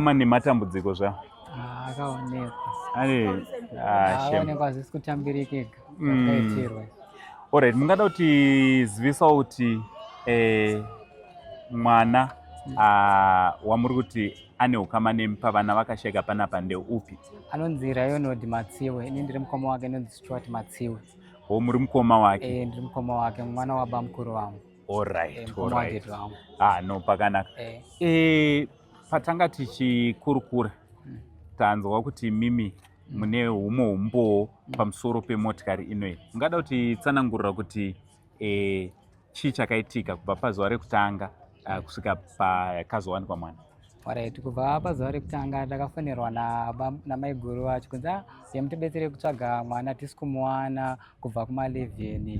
Nematambudziko zva ah, akaonekwa ane ah, akaonekwa hazvisi kutambirika ega zvakaitirwa. Alright, mungada kuti zivisawo kuti eh, mwana ah, wamuri kuti ane ukama nemi pavana vakashaika panapa ndeupi? Anonzi Rayonod Matsiwe, ini ndiri mukoma wake anonzi Stuart Matsiwe. O, muri mukoma wake? Eh, ndiri mukoma wake, mwana wabamukuru vangu. Alright, Eh, mukoma alright. wadhedhi vangu. Ah, no, pakanaka. Eh. Eh, patanga tichikurukura tanzwa kuti mimi mune humwe humbowo pamusoro pemotikari inoyi. Mungada kuti tsanangurira kuti eh, chii chakaitika kubva pazuva rekutanga kusvika pakazowanikwa mwana? Alright, kubva pazuva rekutanga ndakafonerwa namaiguru vacho kunzi ah, yamutibetsere kutsvaga mwana tisi kumuwana kubva kuma11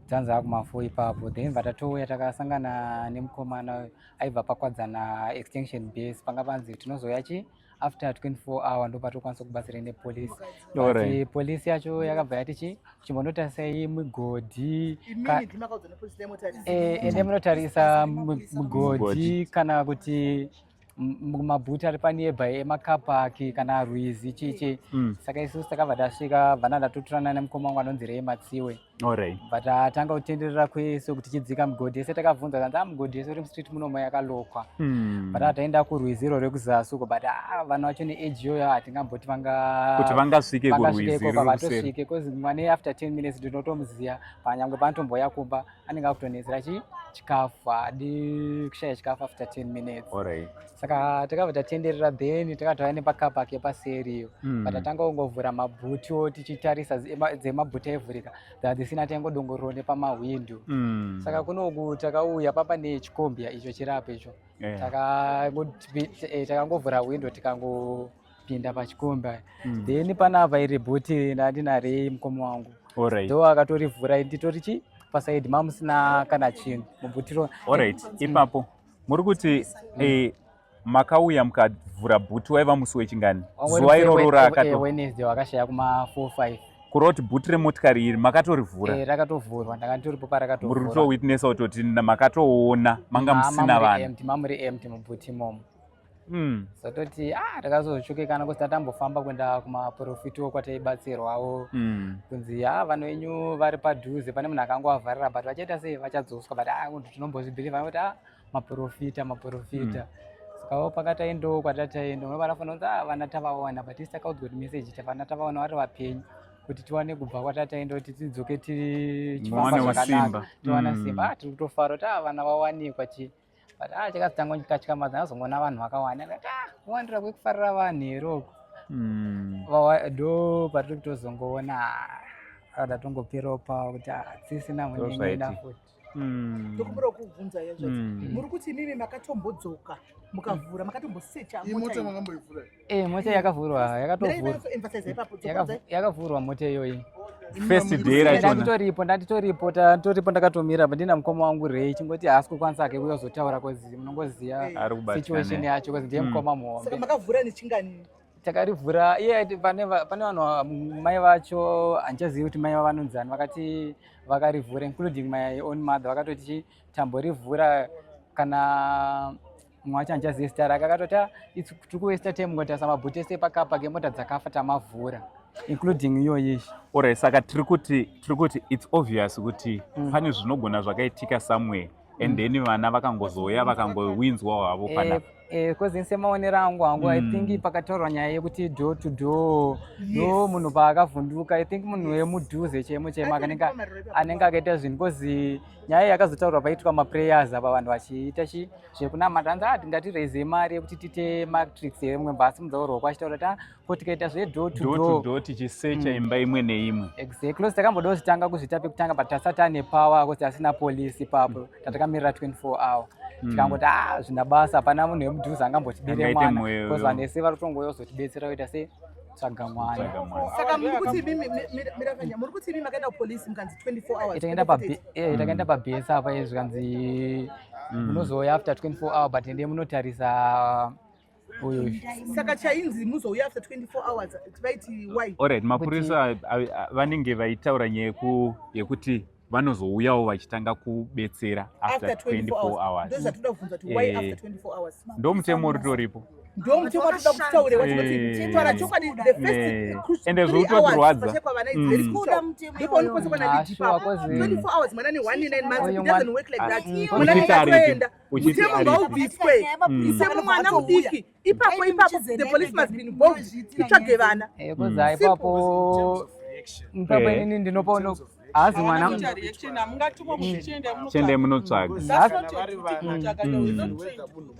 dzanzi akuma4 ipapo. Then vatouya takasangana nemukomana aibva paKwadzana extension base, panga panzi tinozouya chi after 24 hour ndopatokwanisa kubatsira nepolisi. But polisi yacho yakabva yati chi chimbonotarisai migodhi. Ende munotarisa migodhi kana kuti mabhuti ari panearby emakapaki kana rwizi chichi. Saka isusu takabva tasvika bvana ndatoturana nemukoma wangu anonzi Rei Matsiwe. But tanga kutenderera kwese kuti tichidzika mugodhi yese, takabvunza kanzi, ah, mugodhi yese uri mustreet munomo yakalokwa. But taenda kurwizi iro rekuzasi uko, but ah, vanhu vacho neage iyoyo hatingamboti vanga kuti vangasvike kurwizi ikoko, vatosvike, cause mwane after 10 minutes ndinotomuziya, panyangwe panotomboya kumba anenge akutonetsera chi chikafu, haadi kushaya chikafu after 10 minutes. Saka takabva tatenderera, then takatauya nepakapaki yepaseri iyo. But tatanga kungovhura mabhutiwo tichitarisa dzemabhuti aivhurika dzaa dzisina, taingodongororo nepamahwindo. Saka kunoku takauya papa nechikombi icho chirapo icho. Takangovhura hwindo, tikangopinda pachikombi. Then panapa iri bhuti ndandinarei mukoma wangu ndo akatorivhura, nditori chi pasaidi mamusina kana chinhu mubhutiro. Alright, ipapo muri kuti makauya mukavhura bhuti, waiva musi wechingani zuva iroro rakato? Wednesday wakashaya kuma 4 5. Kureva kuti bhuti remotikari iri makatorivhura? Eh, rakatovhurwa, ndanga nditoripo parakatovhurwa. Muri kutowitnessa kutoti makatoona manga musina vanhu? Empty, mamuri empty mubhuti imomo. So toti ah, takazochokekana kuti tatambofamba kuenda kumaprofitiwo kwataibatsirwawo, kunzi ah, vanhu venyu vari padhuze, pane munhu akangovavharira, but vachaita sei, vachadzoswa. But ah, tinombozvibhilivha kuti ah, maprofita maprofita. Saka pakataendawo kwatataenda unovarafanira kunzi ah, vana tavawana, but isi takaudzwa kuti meseji vana tavawana vari vapenyu, kuti tiwane kubva kwatataenda kuti tidzoke tichifamba zvakanaka, tiwana simba. Ah, tiri kutofara kuti ah, vana vawanikwa chi, but ah, chakazotanga chikatyamadza azongoona vanhu vakawanda, ndikati ah, kuwandira kwekufarira vanhu here uku? Ndo patiri kutozongoona ndatongoperawo pawo kuti ah, dzisina munengena futi. Ndokumbira kubvunza yazvo, muri kuti imimi makatombodzoka mukavhura, makatombosecha? Mota makamboivhura? Eh, mota yakavhurwa, yakatovhurwa, yakavhurwa mota iyoyi. First day rachona? Nditoripo, ndanditoripo, toripo, ndakatomira apa ndina mukoma wangu Rei, chingoti haasi kukwanisa hake kuyozotaura cause munongoziya situation yacho, cause ndiye mukoma muhombe. Makavhura nechingani? Takarivhura iye pane vanhu, mai vacho handichazivi kuti mai vavanonzani, vakati vakarivhura, including my own mother, vakatoti tamborivhura kana mumwe wacho handichazivi zita rake, akatoti tiri kuwaster time ngotarisa mabhuti ese pakapa kemota dzakafa, tamavhura including iyoyi. Alright, saka tiri kuti it's obvious kuti pane zvinogona zvakaitika somewhere and then vana vakangozouya vakangowinzwa havo panapa. Cause semaonero angu I think pakataurwa nyaya yekuti door to door, ndo munhu paakavhunduka. I think munhu wemudhuze chemo chemo anenge akaita zvinhu, cause nyaya yakazotaurwa paitwa maprayers apa, vanhu vachiita chi zvekunamata, hanzi ah, tingatireise mari yekuti tiite matrix here, mumwe bva ruoko achitaura kuti ah, ko tikaita zvedoor to door to door tichisecha imba imwe neimwe. Exactly, cause takamboda kuzvitanga kuzviita pekutanga, but tasati ane power cause asina polisi ipapo, tatakamirira 24 hour. Tikangoti ah, zvina basa, hapana munhu wemudhuze angambotibire Angaite mwana, mweyo. Cause vanhu vese vari kutongouya kuzotibetsera kuita sei, tsvaga mwana. Tsvaga mwana. Saka muri kuti imimi, mirakanya, muri kuti imimi makaenda kupolisi mukanzi 24 hours? Takaenda pa takaenda pabhesi apa, izvi zvikanzi munozouya after 24 hour, but ende munotarisa uyu. Saka chainzi muzouya after 24 hours vaiti why? Alright, mapurisa vanenge vaitaura nyaya yekuti Vanozouyawo vachitanga kubetsera after 24 hours. Ndozvatoda kubvunza kuti why after 24 hours? Ndo mutemo uritoripo. Ndo mutemo watoda kutaure wacho. Taura chokwadi, the first Ende zviri kutotirwadza. Ndopaunokwanisa kuona Ah, lead sure, ipapo. 24 hours, mwana ne 1 9 months, Uyu it doesn't work like that. Mwana Uchiti aripi? akatoenda. Uchiti Mutemo aripi? ngaubviswe. Mutemo, mwana mudiki ipapo ipapo, the police must be involved, itsvage vana. Kozi ipapo ipapo inini ndinopaona haazi mwana. Chiendai munotsvaga. Vari vana, whether munhu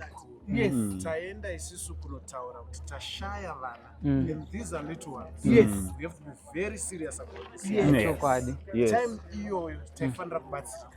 mukuru, taenda isusu kunotaura kuti tashaya vana, and these are little ones. We have to be very serious about this. Chokwadi. Time iyoyo taifanira kubatsira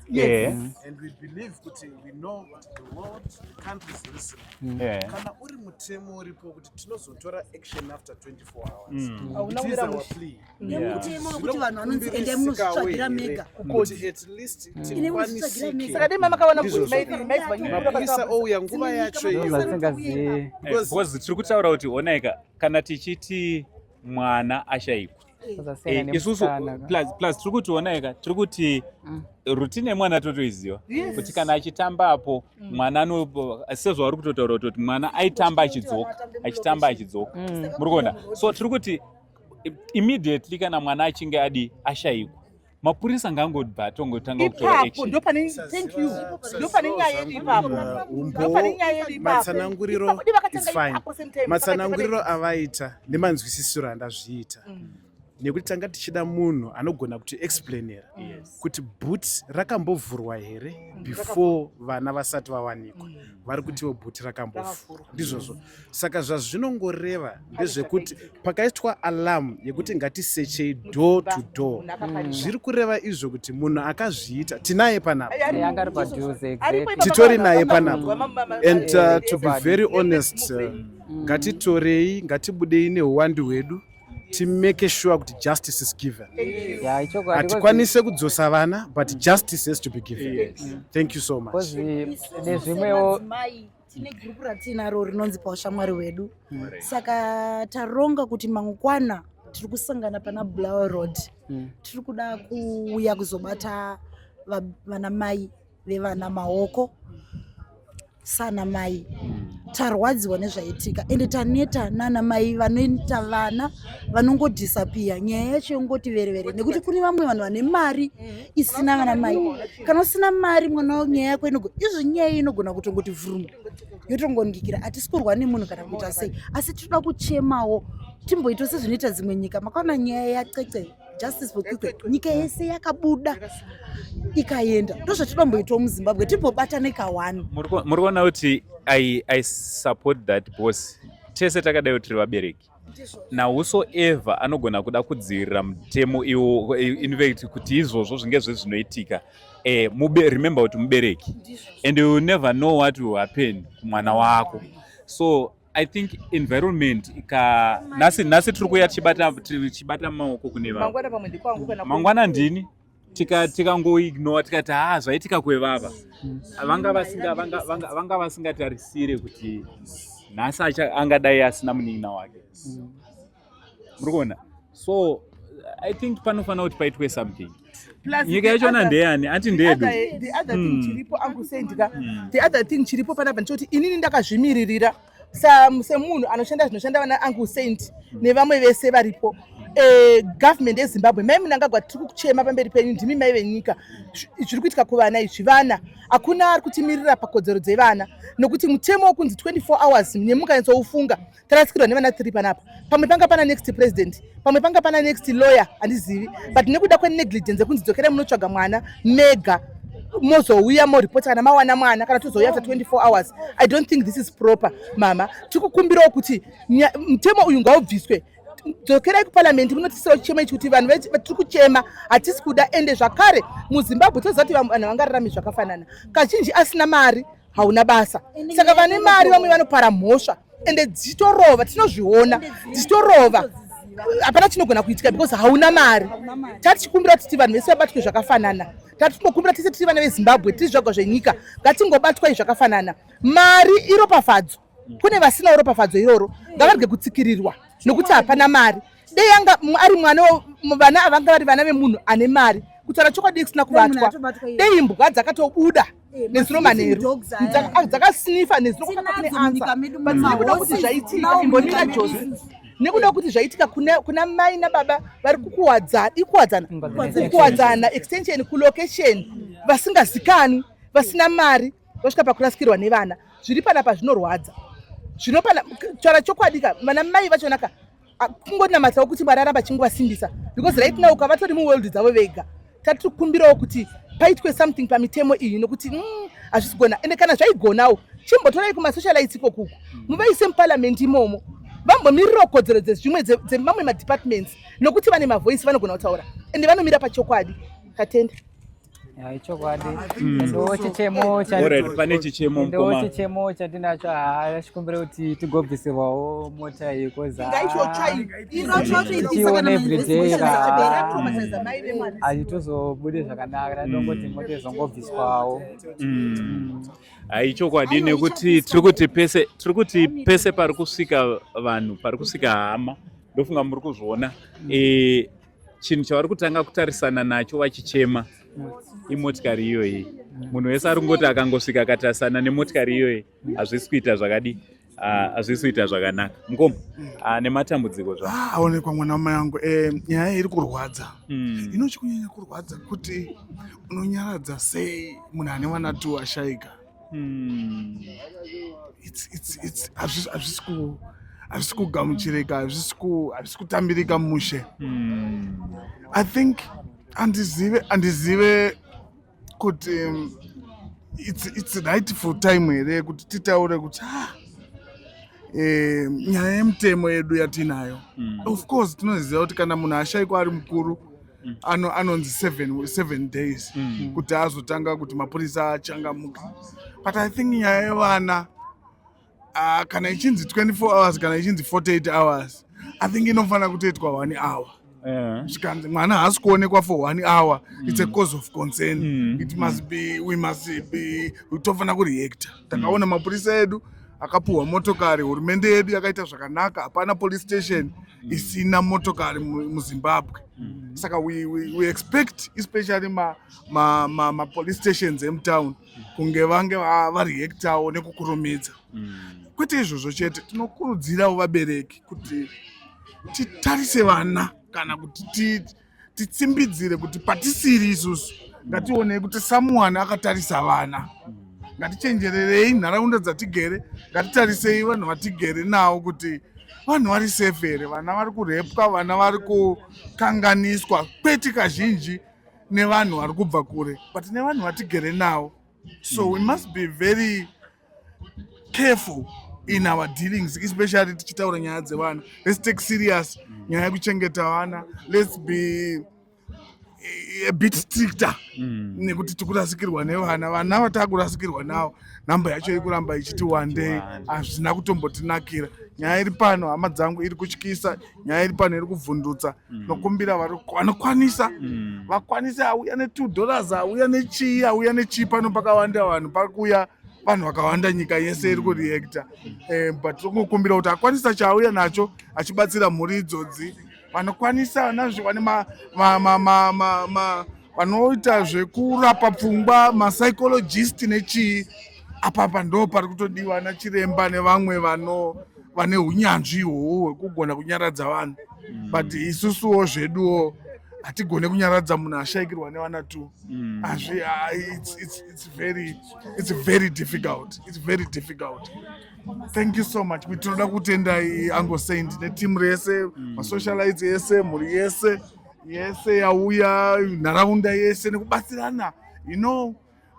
and we believe kuti, we know kuti the world, the country is listening. Kana uri mutemo uripo kuti tinozotora action after 24 hours, Hauna it is kuwira our mushe. plea. Nemutemo wekuti vanhu vanonzi endai munozvitsvagira mega. Kuti at least Ine munozvitsvagira mega. tikwanisike. Saka dai mamakawana Ndizvo. maiziva. Mapurisa ouya nguva yacho iyo. Zvasingazivi. Because tiri kutaura kuti onaika, kana tichiti mwana ashayikwa, Zvasiyana isusu nemusikana. plus tiri kuti onaika, tiri kuti routine yemwana totoiziva kuti kana achitambapo mwana ano, sezvauri kutotaura kuti mwana aitamba achidzoka, achitamba achidzoka. Muri kuona? So tiri kuti immediately kana mwana achinge adi ashayikwa, mapurisa ngaangobva atongotanga kutora Ipapo action. ndopane, thank you, ndopane nyaya yedu ipapo. Ndopane nyaya yedu ipapo. Matsananguriro Ipapo, dai vakatanga is fine. ipapo same time. Matsananguriro avaita nemanzwisisiro andazviita, nekuti tanga tichida munhu anogona kuti explainera kuti boot rakambovhurwa here before vana vasati vawanikwa. Vari kutiwo boot rakambovhurwa, ndizvozvo. Saka zvazvinongoreva ndezvekuti pakaitwa alarm yekuti ngatisechei door to door, zviri kureva izvo kuti munhu akazviita tinaye panapa. Anga ari padhuze, exactly. Titori naye panapa. And to be very honest, ngatitorei, ngatibudei neuwandu hwedu, timake sure kuti justice is given. Ya, ichokwadi. Hatikwanise kudzosa vana, but justice has to be given. Thank you so much. Kozi nezvimwewo. Semadzimai, tine gurupu ratinaro rinonzi Paushamwari Hwedu. Saka taronga kuti mangwana tiri kusangana pana Bulawayo Road. Tiri kuda kuuya kuzobata vana mai vevana maoko. Sana mai, tarwadziwa nezvaitika, ende taneta nana mai vanoita vana vanongodisappear. Nyaya yacho yongoti verevere, nekuti kune vamwe vanhu vane mari isina vana mai. Kana usina mari, mwana, nyaya yako izvi nyaya inogona kutongoti vhurumu, yotongondikira. Hatisi kurwa nemunhu kana kuita sei, asi tinoda kuchemawo timboita sezvinoita dzimwe nyika. Makaona nyaya yaCwecwe, Justice for Cwecwe, nyika yese yakabuda ikaenda. Ndozvatinoda muZimbabwe, timbobatane kawani. Muri kuona kuti I support that, because tese takadai tiri vabereki. Nawhosoever anogona kuda kudzivirira mutemo iwo, in fact kuti izvozvo zvinge zvezvinoitika, remember kuti mubereki, and you will never know what will happen kumwana wako. So I think environment ika nhasi tiri kuuya tichibata maoko kune vamwe. Mangwana pamwe ndikwangu kana Mangwana ndini. Tikangoignore, tikati ha, zvaitika kwevava, vanga vasingatarisire kuti nhasi angadai asina munin'ina wake. Muri kuona? So I think panofanira kuti paitwe something. Plus Nyika yachona ndeyani? Ati ndeyedu. The other thing chiripo, Uncle Sendika, the other thing chiripo panapa ndechekuti inini ndakazvimiririra semunhu anoshanda zvinoshanda vana Uncle Saint nevamwe vese varipo. Government yeZimbabwe, mai Mnangagwa, tiri kuchema pamberi penyu, ndimi mai venyika. Zviri kuitika kuvana izvi, vana hakuna ari kutimirira pakodzero dzevana, nokuti mutemo wokunzi 24 hours, nemukanyatsoufunga, tarasikirwa nevana 3 panapa. Pamwe panga pana next president, pamwe panga pana next lawyer, handizivi, but nekuda kwenegligence yekunzi dzokerai munotsvaga mwana mega, mozouya moripota kana mawana mwana, kana tozouya after 24 hours, I don't think this is proper. Mama, tiri kukumbirawo kuti mutemo uyu ngaubviswe. Dzokerai kuparamende munotisirawo chichemo ichi, kuti vanhu tiri kuchema, hatisi kuda. Ende zvakare muZimbabwe toziva kuti vanhu vangararami zvakafanana. Kazhinji asina mari hauna basa. Saka vane mari vamwe vanopara mhosva, ende dzichitorova, tinozviona dzichitorova, hapana chinogona kuitika because hauna mari. Tatichikumbira kuti vanhu vese vabatwe zvakafanana. Tatingokumbira, tese tiri vana veZimbabwe, tiri zvagwa zvenyika, ngatingobatwai zvakafanana. Mari iropafadzo, kune vasina ropafadzo iroro, ngavarege kutsikirirwa nokuti hapana mari. Dei anga ari mwana, vana vanga vari vana vemunhu ane mari. Kutaura chokwadi, kusina Dai munhu kubatwa, atobatwa iye. Dei imbwa dzakatobuda nezuro Ma-sniffing manheru, dogs aya. Dzakasnifa nezuro, kwakanga kune Tinadzo munyika answer. medu, But nekuda kuti mumahofisi, zvaitika, tinawo imbonira munyika medu Josi, isusu. Nekuda kuti zvaitika kuna mai nababa vari kukuwadzana, ikuwadzana, Kuwadzana. kukuwadzana extension, kulocation, vasingazikanwi, vasina mari, vasvika pakurasikirwa nevana. Zviri panapa zvinorwadza. Zvino pana taura chokwadi ka, vana mai vachonaka kungonamatawo kuti Mwari aramba achingovasimbisa, because right now kavatori muworld dzavo vega. Tati kumbirawo kuti paitwe something pamitemo iyi, nokuti hazvisi kugona. Ende kana zvaigonawo, chimbotorai kumasocialites ikokuku, muvaise muparliament imomo, vambomirirawo kodzero dzezvimwe dzemamwe madepartments, nokuti vane mavoice, vanogona kutaura ende vanomira pachokwadi. Tatenda. Ya, ichokwadi. Ndo chichemo Alright, pane chichemo, ndo mukoma. Chichemo chatinacho, haa, chikumbire kuti tigobvisirwawo mota iyi, 'cause tichiona everyday hazvitozobude zvakanaka. Tadongoti mota izongobviswawo. Haichokwadi, nekuti tiri kuti pese pari kusvika vanhu, pari kusvika hama, ndofunga muri kuzviona, chinhu chavari kutanga kutarisana nacho vachichema imotikari iyoyi. Munhu wese ari kungoti akangosvika akatarisana nemotikari iyoyi, hazvisi kuita zvakadi, hazvisi kuita zvakanaka, mukoma. Nematambudziko zvao. Ah, aonekwa mwana wamai yangu. Nyaya iri kurwadza. Inochikunyanya kurwadza kuti unonyaradza sei munhu ane vana two ashaika? Hazvisi kugamuchirika, hazvisi kutambirika mushe. I think handizive kuti it's rightful time here kuti titaure kuti nyaya yemutemo yedu yatinayo. Of course tinoziva kuti kana munhu ashaikwa ari mukuru, anonzi 7 days kuti azotanga kuti mapurisa achangamuka, but I think nyaya yevana, kana ichinzi 24 hours, kana ichinzi 48 hours, I think inofanira kutoitwa one hour. Zvikanzi mwana haasi kuonekwa for one hour, it's a cause of concern. It must be we must be, tofanira kureacta. Takaona mapurisa edu akapuhwa motokari, hurumende yedu yakaita zvakanaka, hapana police station isina motokari muZimbabwe. Saka we expect especially mapolice ma stations emutown kunge vange vareactawo nekukurumidza. Kwete izvozvo chete, tinokurudzirawo vabereki kuti titarise vana, kana kuti titsimbidzire kuti patisiri isusu, ngationei kuti someone akatarisa vana. Ngatichenjererei nharaunda dzatigere, ngatitarisei vanhu vatigere navo kuti vanhu vari safe here. Vana vari kurepwa, vana vari kukanganiswa, kwete kazhinji nevanhu vari kubva kure, but nevanhu vatigere navo. So we must be very careful in our dealings, especially tichitaura nyaya dzevana. Let's take serious nyaya yekuchengeta vana. Let's be a bit stricter, nekuti tikurasikirwa nevana. Vana vatakurasikirwa navo, nhamba yacho iri kuramba ichiti one day. Hazvina kutombotinakira. Nyaya iri pano, hama dzangu, iri kutyisa. Nyaya iri pano iri kuvhundutsa. Nokumbira vanokwanisa, vakwanise, auya ne$2, auya nechii, auya nechii. Pano pakawanda vanhu, pari kuuya vanhu vakawanda, nyika yese iri kureacta, but tongokumbira kuti akwanisa chaauya nacho achibatsira mhuri idzodzi. Vanokwanisa nazvo, vane vanoita zvekurapa pfungwa, mapsychologist nechii, apapa ndo pari kutodiwa nachiremba nevamwe vano vane unyanzvi ihwohwo hwekugona kunyaradza vanhu. But isusuwo zveduwo hatigone kunyaradza munhu ashayikirwa nevana two. Hazvi, it's very difficult, it's very difficult. Thank you so much. Tinoda kutendai Uncle Saint netimu rese, masocialites ese, mhuri yese yese yauya, nharaunda yese, nekubatsirana.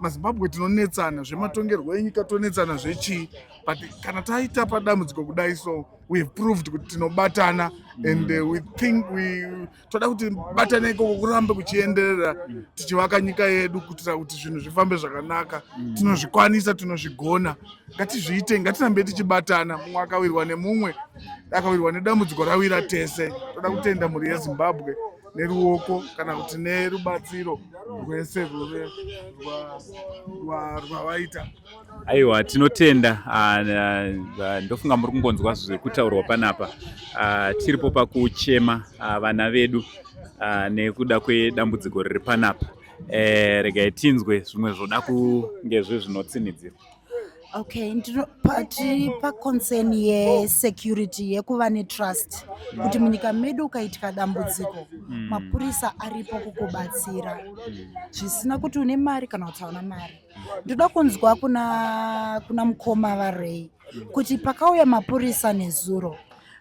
MaZimbabwe tinonetsana zvematongerwo enyika, tonetsana zvechii, but kana taita padambudziko kudai so, we have proved kuti tinobatana, and we think we toda kuti batana ikoko kurambe kuchienderera, tichivaka nyika yedu kuitira kuti zvinhu zvifambe zvakanaka. Tinozvikwanisa, tinozvigona, ngatizviite, ngatirambe tichibatana. Mumwe akawirwa nemumwe, akawirwa nedambudziko, rawira tese. Toda kutenda mhuri yeZimbabwe neruoko kana kuti nerubatsiro rwese rwavaita. Aiwa, tinotenda. Ndofunga muri kungonzwa zviri kutaurwa panapa. Tiripo pakuchema vana vedu. Nekuda kwedambudziko riri panapa, regai tinzwe zvimwe zvoda kunge zve zvinotsinidzirwa. Okay, tiri paconcern yesecurity, yekuva netrust kuti munyika medu ukaitika dambudziko, mapurisa aripo kukubatsira, zvisina kuti une mari kana kuti hauna mari. Ndoda kunzwa kuna mukoma vaRay kuti pakauya mapurisa nezuro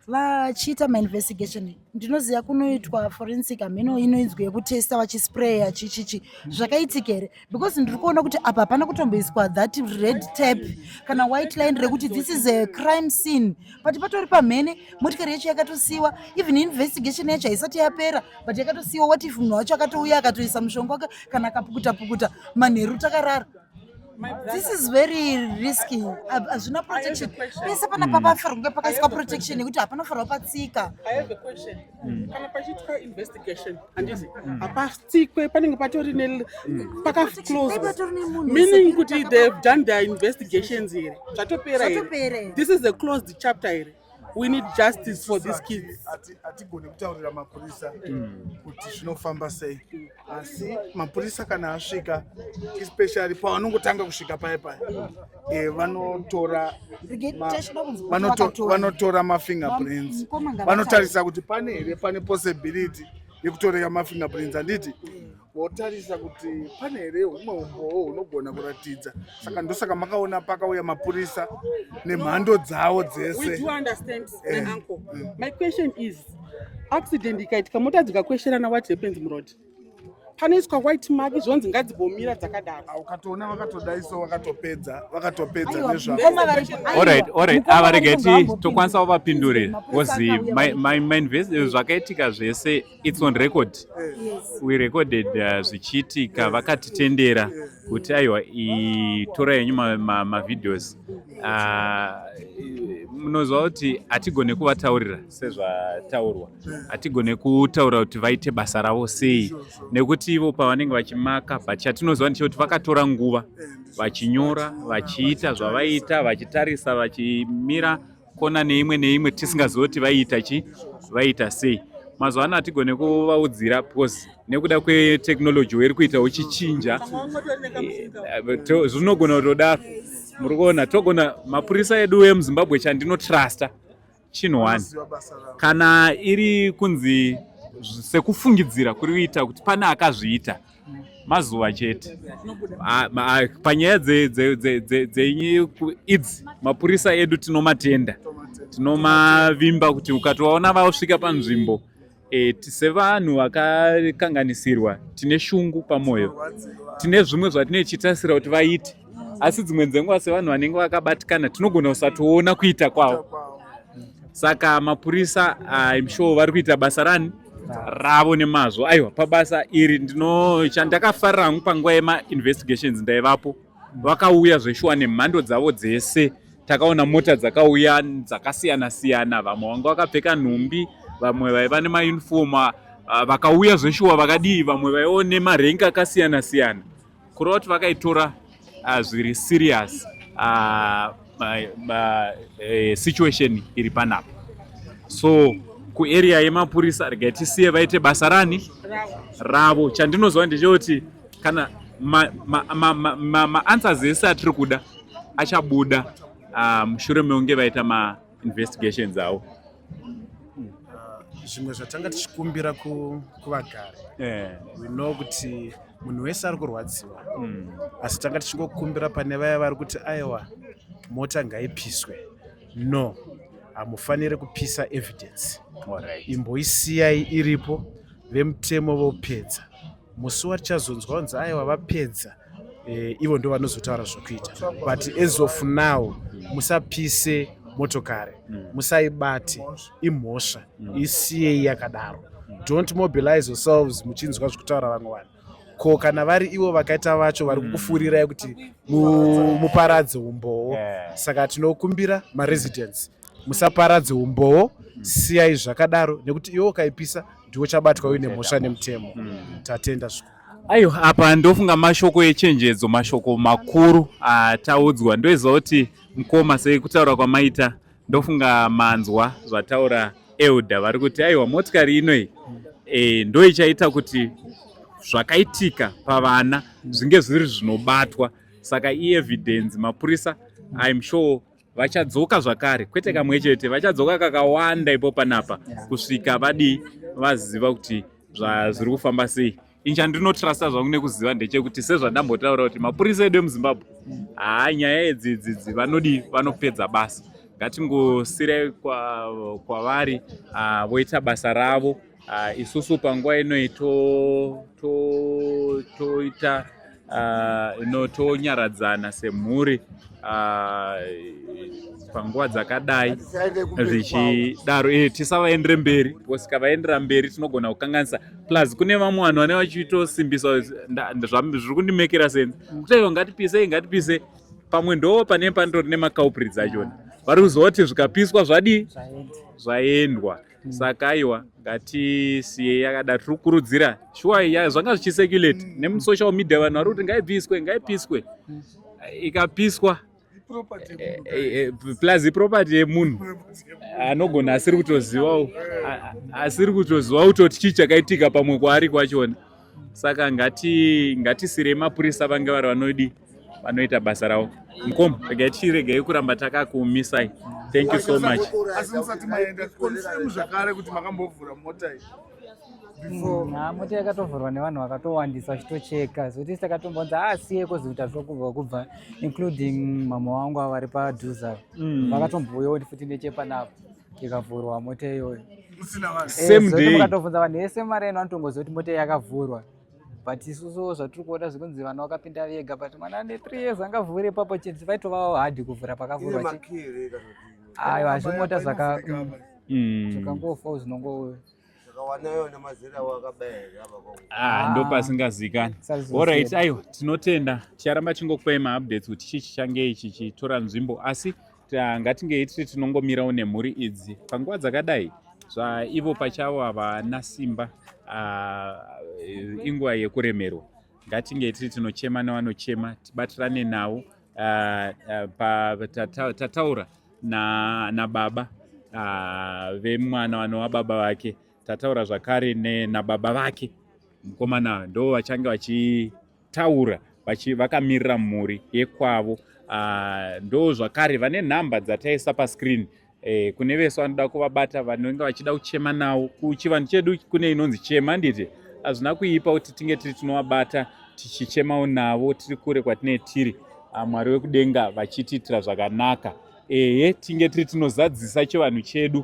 vachiita mainvestigation, ndinoziva kunoitwa forensic, hameno inoinzwi yekutesta, vachispraya chichichi, zvakaitika here? Because ndiri kuona kuti apa hapana kutomboiswa that red tape kana white line rekuti this is a crime scene, but patori pamhene. Motikari yacho yakatosiyiwa, even investigation yacho haisati yapera, but yakatosiyiwa. What if munhu wacho akatouya akatoisa mushonga wake kana akapukuta pukuta manheru takarara? This is very risky. Hazvina protection. Pese panapa pafanira kunge pakaiswa protection yekuti hapanofanirwa patsika. I have a question. Kana pachiitwa investigation, handiti hapatsikwe, panenge patori ne pakaclose, Patori nemunhu meaning kuti they've done their investigations here, zvatopera here? Zvatopera here. This is a closed chapter here. We need justice for these kids. Hatigoni kutaurira mapurisa kuti zvinofamba sei, asi mapurisa kana asvika, especially pavanongotanga kusvika paya paya, vanotora Tachida kunzwa kuti vakatora. Vanotora mafingerprints. Mukoma ngavataure. Vanotarisa kuti pane here, pane possibility yekutoreka mafingerprints, handiti? Votarisa kuti pane here humwe umbowo hunogona kuratidza. Saka ndosaka makaona pakauya mapurisa nemhando dzavo We dzese. Do understand, my uncle. My question is, accident ikaitika, mota dzikakwesherana, what happens muroad? Panoiswa white mark, zvonzi ngadzimbomira dzakadaro? Ukatoona vakatodaiso, vakatopedza, vakatopedza Aiwa, nezvavo. mukoma varipo. Aiwa, Alright. mukoma Ava regai varipo, ngavambopindura. tokwanisa kuvapindurira Mapurisa because akauya zvakaitika zvese, it's on record. We recorded zvichiitika, vakatitendera kuti aiwa, tora henyu mavideos. Munoziva kuti hatigone kuvataurira sezvataurwa, hatigone kutaura kuti vaite basa ravo sei, nekuti ivo pavanenge vachimaka, but chatinoziva ndechekuti vakatora nguva vachinyora, vachiita zvavaita, vachitarisa, vachimira kona neimwe neimwe, tisingazivi kuti vaiita chi vaiita sei. Mazuva ano hatigone kuvaudzira because nekuda kwetechnology iri kuita uchichinja, zvinogona kutodaro. Muri kuona, togona mapurisa edu emuZimbabwe, chandinotrusta chinhu one, Vanoziva basa ravo. Kana iri kunzi sekufungidzira kuri kuita kuti pane akazviita, mazuva chete. Panyaya idzi, mapurisa edu tinomatenda, tinomavimba kuti ukatovaona vasvika panzvimbo, sevanhu vakakanganisirwa tine shungu pamwoyo, tine zvimwe zvatinee tichitasira kuti vaite, asi dzimwe dzenguva sevanhu vanenge vakabatikana tinogona kusatoona kuita kwavo. Saka mapurisa, I'm sure vari kuita basa rani ravo nemazvo. Aiwa, pabasa iri ndino chandakafarira hangu, panguva yemainvestigations ndaivapo, vakauya zveshuwa nemhando dzavo dzese. Takaona mota dzakauya dzakasiyana siyana, vamwe vanga vakapfeka nhumbi, vamwe vaiva nemauniform, vakauya zveshuwa vakadii, vamwe vaivawo nemarenki akasiyana siyana, kureva kuti vakaitora zviri serious situation iri panapa. So kuarea yemapurisa, regai tisiye vaite basa rani ravo. Chandinoziva ndechekuti kana maanswers ma ese atiri kuda achabuda mushure mekunge vaita mainvestigations avo. Zvimwe zvatanga tichikumbira kuvagari, we know kuti munhu wese ari kurwadziwa, asi tanga tichingokumbira pane vaya vari kuti aiwa, mota ngaipiswe, no, hamufaniri kupisa evidence. Imboisiyai iripo, vemutemo vopedza. Musi watichazonzwa kunzi aiwa, vapedza, ivo ndo vanozotaura zvokuita, but as of now musapise motokari, musaibate, imhosva. Isiyei yakadaro. Don't mobilize yourselves muchinzwa zvekutaura vamwe vanhu. Ko kana vari ivo vakaita vacho vari kukufurirai kuti muparadze umbowo? Saka tinokumbira maresidents, musaparadze umbowo, siyai zvakadaro, nekuti iwe ukaipisa ndiwo chabatwa uine mhosva nemutemo. Tatenda zvikuru. Aiwa, apa ndofunga mashoko echenjedzo, mashoko makuru ataudzwa. Ndoziva kuti mukoma, sekutaura kwamaita, ndofunga manzwa zvataura elder, vari kuti aiwa, motikari inoi. E, ndo ichaita kuti zvakaitika pavana zvinge zviri zvinobatwa. Saka ievidence, mapurisa, I'm sure vachadzoka zvakare, kwete kamwe chete, vachadzoka kakawanda ipo panapa kusvika vadii, vaziva kuti zviri kufamba sei. Ini chandinotrusta zvangu nekuziva ndechekuti, sezvandambotaura kuti mapurisa edu emuZimbabwe, haa, nyaya idzidzidzi vanodii, vanopedza basa. Ngatingosirai kwavari voita basa ravo. Isusu panguva inoi toita ino tonyaradzana semhuri panguva dzakadai zvichidaro. Tisavaendere mberi, because tikavaendera mberi tinogona kukanganisa. Plus kune vamwe vanhu vane vachitosimbisa zviri kundimekera sense kuti aiwa, ngatipisei, ngatipisei. Pamwe ndo pane panitori nemaculprits achona vari kuziva kuti zvikapiswa zvadii, zvaendwa. Saka aiwa, ngatisiyei yakadaro. Tiri kukurudzira shuwa, zvanga zvichisecurate nemusocial media, vanhu vari kuti ngaibviswe, ngaipiswe. Ikapiswa, plus iproperty yemunhu anogona asiri kutozivawo, asiri kutoziva kutoti chii chakaitika pamwe kwaari kwachona. Saka ngatisirei mapurisa vange vari vanodi vanoita basa ravo. Mukoma, regai tichiregai kuramba takakumisai. Thank you so much. Asi musati maenda, confirm zvakare kuti makambovhura mota iyi before? Ha, mota yakatovhurwa nevanhu vakatowandisa vachitocheka, zvokuti takatombonzi asiye kozoita zvokubva kubva, including mama wangu ava vari padhuze. Vakatombouyawo futi nechepanapa, ikavhurwa mota iyoyo. Usina vanhu? Same day. Mukatobvunza vanhu vese mari eno, vanotongoziva kuti mota yakavhurwa, but isusu zvatiri kuona zvekunzi vana vakapinda vega, but mwana ane 3 years angavhure ipapo chete? Vaitovawo hard kuvhura pakavhurwa. Aiwa, zvimota zvakangofawo zvinongo Wanayo nemazera avo akabaya here apa? Ah, ndo pasingazikani. Alright, aiwa, tinotenda. Ticharamba chingokupai maupdates kuti chii chichange chichitora nzvimbo, asi ngatingei tiri tinongomirawo nemhuri idzi panguva dzakadai. Zvaivo pachavo havana simba, inguva yekuremerwa. Ngatinge tiri tinochema nevanochema, tibatirane navo. Tataura nababa vemwana vanova baba vake, tataura zvakare nababa vake mukomana, ndo vachange vachitaura vakamirira mhuri yekwavo. Ndo zvakare vane nhamba dzataisa pascreen kune vese vanoda kuvabata, vanenge vachida kuchema navo. Kuchivanhu chedu kune inonzi chema, handiti? Hazvina kuipa kuti tinge tiri tinovabata tichichemawo navo tiri kure kwatinee tiri. Mwari wekudenga vachitiitira zvakanaka. Ehe, tinge tiri tinozadzisa chivanhu chedu.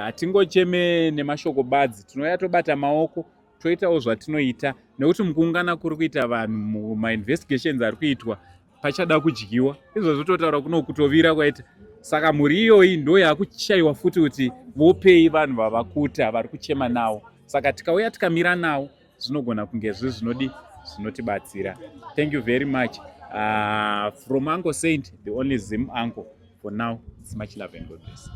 Hatingocheme nemashoko badzi, tinouya tobata maoko, toitawo zvatinoita, nekuti mukuungana kuri kuita vanhu, mumainvestigations ari kuitwa, pachada kudyiwa. Izvozvo totaura kuno kutovira kwaita. Saka mhuri iyoyi ndo yakushaiwa futi kuti vopei vanhu vavakuta vari kuchema navo. Saka tikauya tikamira navo, zvinogona kunge zviri zvinodi zvinotibatsira. Thank you very much from Uncle Saint, the only Zim uncle for now. It's much love and God bless.